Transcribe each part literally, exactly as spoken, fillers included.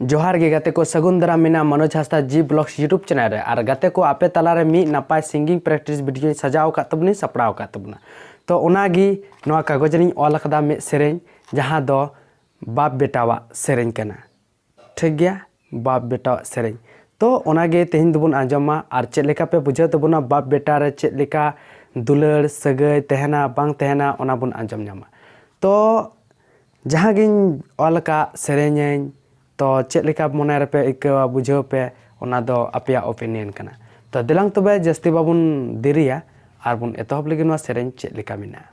ᱡᱚᱦᱟᱨ ᱜᱮ ᱜᱟᱛᱮ ᱠᱚ, ᱥᱟᱹᱜᱩᱱ ᱫᱟᱨᱟᱢ ᱢᱮᱱᱟᱜᱼᱟ ᱢᱚᱱᱳᱡᱽ ᱦᱟᱸᱥᱫᱟ G Vlogs YouTube channel ᱨᱮ᱾ ᱟᱨ ᱜᱟᱛᱮ ᱠᱚ, ᱟᱯᱮ ᱛᱟᱞᱟᱨᱮ ᱢᱤᱫ ᱱᱟᱯᱟᱭ singing practice video ᱤᱧ ᱥᱟᱡᱟᱣ ᱟᱠᱟᱫ ᱛᱟᱵᱚᱱᱟ, ᱥᱟᱯᱲᱟᱣ ᱟᱠᱟᱫ ᱛᱟᱵᱚᱱᱟ᱾ ᱛᱚ ᱚᱱᱟᱜᱮ ᱱᱚᱣᱟ ᱠᱟᱜᱚᱡᱽ ᱨᱤᱧ ᱚᱞ ᱟᱠᱟᱫᱟ ᱢᱤᱫ ᱥᱮᱨᱮᱧ, ᱡᱟᱦᱟᱸ ᱫᱚ ᱵᱟᱯ ᱵᱮᱴᱟᱣᱟᱜ ᱥᱮᱨᱮᱧ ᱠᱟᱱᱟ᱾ ᱴᱷᱤᱠ ᱜᱮᱭᱟ, ᱵᱟᱯ ᱵᱮᱴᱟᱣᱟᱜ ᱥᱮᱨᱮᱧ᱾ ᱛᱚ ᱚᱱᱟᱜᱮ ᱛᱮᱦᱮᱧ ᱫᱚᱵᱚᱱ ᱟᱸᱡᱚᱢᱟ᱾ ᱟᱨ ᱪᱮᱫ ᱞᱮᱠᱟ ᱯᱮ ᱵᱩᱡᱷᱟᱹᱣ ᱛᱟᱵᱚᱱᱟ, ᱵᱟᱯ ᱵᱮᱴᱟ ᱨᱮ ᱪᱮᱫ ᱞᱮᱠᱟ ᱫᱩᱞᱟᱹᱲ ᱥᱟᱹᱜᱟᱹᱭ ᱛᱟᱦᱮᱱᱟ ᱵᱟᱝ ᱛᱟᱦᱮᱱᱟ, ᱚᱱᱟ ᱵᱚᱱ ᱟᱸᱡᱚᱢ ᱧᱟᱢᱟ᱾ ᱛᱚ ᱡᱟᱦᱟᱸ ᱜᱤᱧ ᱚᱞ ᱟᱠᱟᱫ ᱥᱮᱨᱮᱧᱟᱹᱧ, ᱛᱚ ᱪᱮᱫ ᱞᱮᱠᱟ ᱢᱚᱱᱮ ᱨᱮᱯᱮ ᱟᱹᱭᱠᱟᱹᱣᱟ, ᱵᱩᱡᱷᱟᱹᱣ ᱯᱮ, ᱚᱱᱟ ᱫᱚ ᱟᱯᱮᱭᱟᱜ opinion ᱠᱟᱱᱟ᱾ ᱛᱚ ᱫᱮᱞᱟᱝ ᱛᱚᱵᱮ ᱡᱟᱹᱥᱛᱤ ᱵᱟᱵᱚᱱ ᱫᱮᱨᱤᱭᱟ, ᱟᱨ ᱵᱚᱱ ᱮᱛᱚᱦᱚᱵ ᱞᱮᱜᱮ ᱱᱚᱣᱟ ᱥᱮᱨᱮᱧ ᱪᱮᱫ ᱞᱮᱠᱟ ᱢᱮᱱᱟᱜᱼᱟ᱾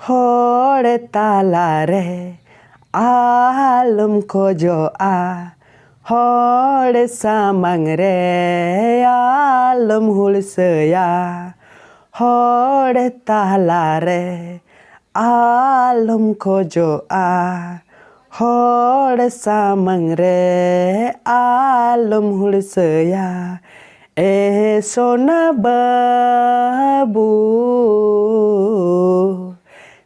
ᱦᱚᱲ ᱛᱟᱞᱟᱨᱮ ᱟᱞᱚᱢ ᱠᱷᱚᱡᱚᱜᱼᱟ, ᱦᱚᱲ ᱥᱟᱢᱟᱝ ᱨᱮ ᱟᱞᱚᱢ ᱦᱩᱞᱥᱟᱹᱭᱟ᱾ ᱦᱚᱲ ᱛᱟᱞᱟᱨᱮ ᱟᱞᱚᱢ ᱠᱷᱚᱡᱚᱜᱼᱟ, ᱦᱚᱲ ᱥᱟᱢᱟᱝ ᱨᱮ ᱟᱞᱚᱢ ᱦᱩᱞᱥᱟᱹᱭᱟ᱾ ᱮ ᱥᱳᱱᱟ ᱵᱟᱹᱵᱩ,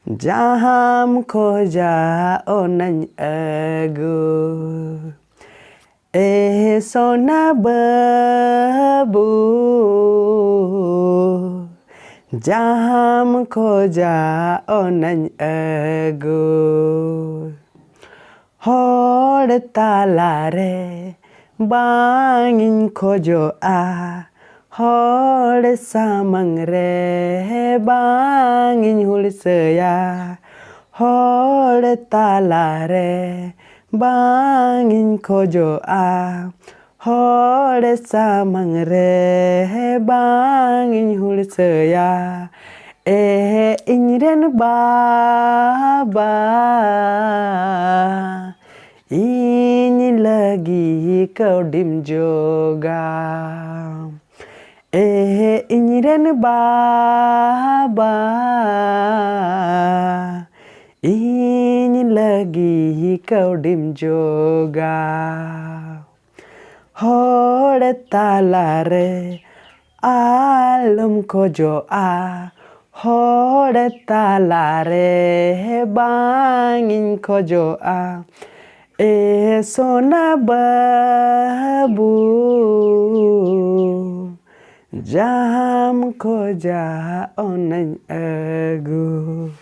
ᱡᱟᱦᱟᱸᱢ ᱠᱷᱚᱡᱟ ᱚᱱᱟᱧ ᱟᱹᱜᱩ᱾ ᱮ ᱥᱳᱱᱟ ᱵᱟᱹᱵᱩ, ᱡᱟᱦᱟᱸᱢ ᱠᱷᱚᱡᱟ ᱚᱱᱟᱧ ᱟᱹᱜᱩ᱾ ᱦᱚᱲ ᱛᱟᱞᱟᱨᱮ ᱵᱟᱝ ᱤᱧ ᱠᱷᱚᱡᱚᱜᱼᱟ, ᱦᱚᱲ ᱥᱟᱢᱟᱝ ᱨᱮ ᱵᱟᱝ ᱤᱧ ᱦᱩᱞᱥᱟᱹᱭᱟ᱾ ᱦᱚᱲ ᱛᱟᱞᱟᱨᱮ ᱵᱟᱝ ᱤᱧ ᱠᱷᱚᱡᱚᱜᱼᱟ, ᱦᱚᱲ ᱥᱟᱢᱟᱝ ᱨᱮ ᱵᱟᱝ ᱤᱧ ᱦᱩᱞᱥᱟᱹᱭᱟ᱾ ᱮ ᱤᱧ ᱨᱮᱱ ᱵᱟᱵᱟ, ᱤᱧ ᱞᱟᱹᱜᱤᱫ ᱠᱟᱹᱣᱰᱤᱢ ᱡᱳᱜᱟᱣ᱾ ᱮ ᱤᱧ ᱨᱮᱱ ᱵᱟᱵᱟ, ᱤᱧ ᱞᱟᱹᱜᱤᱫ ᱠᱟᱹᱣᱰᱤᱢ ᱡᱳᱜᱟᱣ᱾ ᱦᱚᱲ ᱛᱟᱞᱟᱨᱮ ᱟᱞᱚᱢ ᱠᱷᱚᱡᱚᱜᱼᱟ, ᱦᱚᱲ ᱛᱟᱞᱟᱨᱮ ᱵᱟᱝ ᱤᱧ ᱠᱷᱚᱡᱚᱜᱼᱟ, ᱮ ᱥᱳᱱᱟ ᱵᱟᱹᱵᱩ, ᱡᱟᱦᱟᱸᱢ ᱠᱷᱚᱡᱟ ᱚᱱᱟᱧ ᱟᱹᱜᱩ᱾